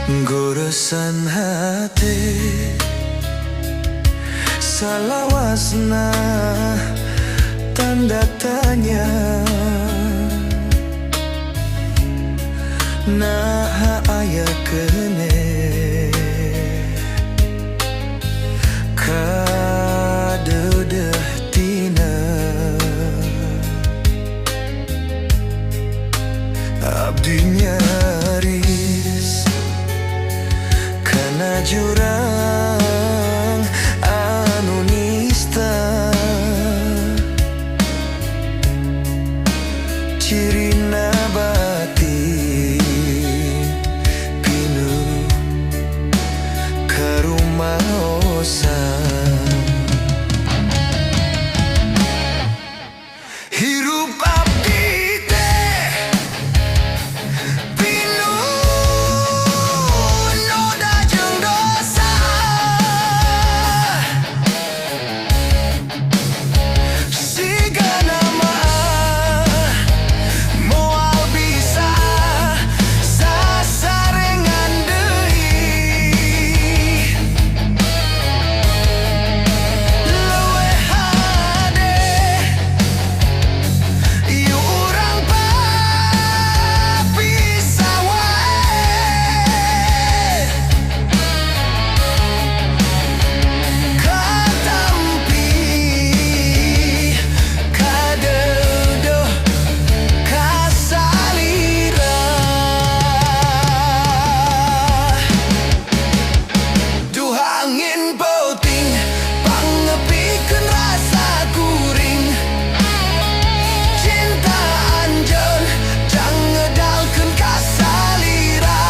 Goresan hate salawasna tanda tanya. Naha aya keneh kadeudeuh tina. Abdi nyaris kana jurang anu nista. Cirina batin pinuh karumaosan. Hirup abdi teh pinuh noda jeung dosa. Sigana mah moal bisa sasarengan deui. Leuwih hade ieu urang papisah wae. Katampi kadeudeuh ka salira. Duh angin peuting pangnepikeun rasa kuring. Cinta anjeun jang ngedalkeun ka salira.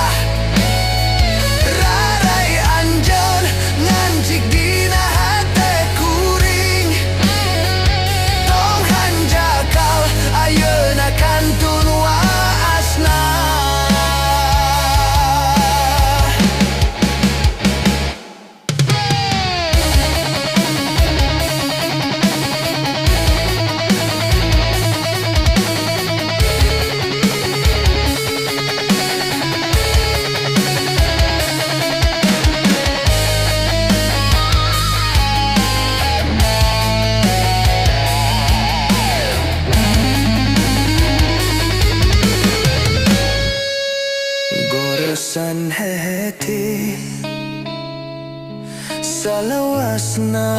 Raray anjeun ngancik dina hate kuring. Tong hanjakal ayeuna kantun waasna. Goresan hate salawasna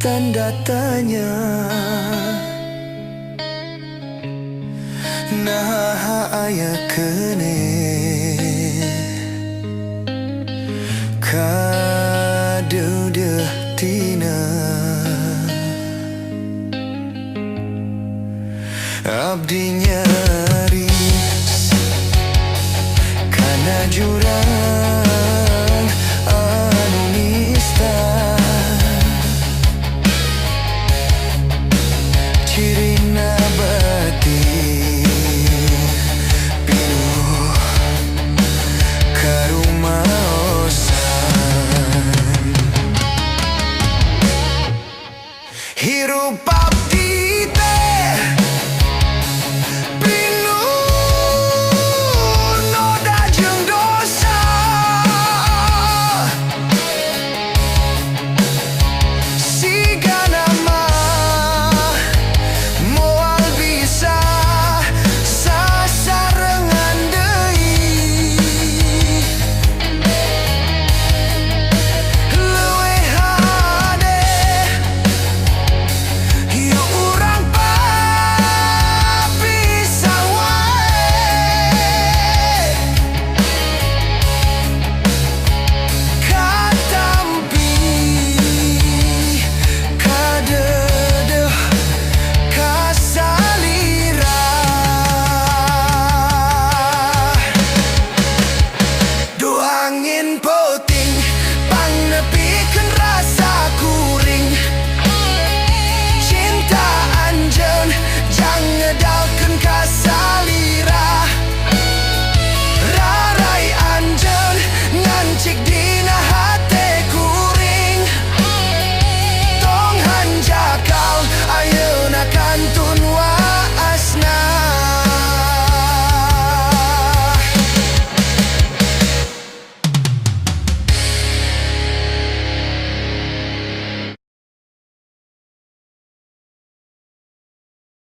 tanda tanya. Naha aya keneh kadeudeuh tina. Abdi nyaris kana jurang.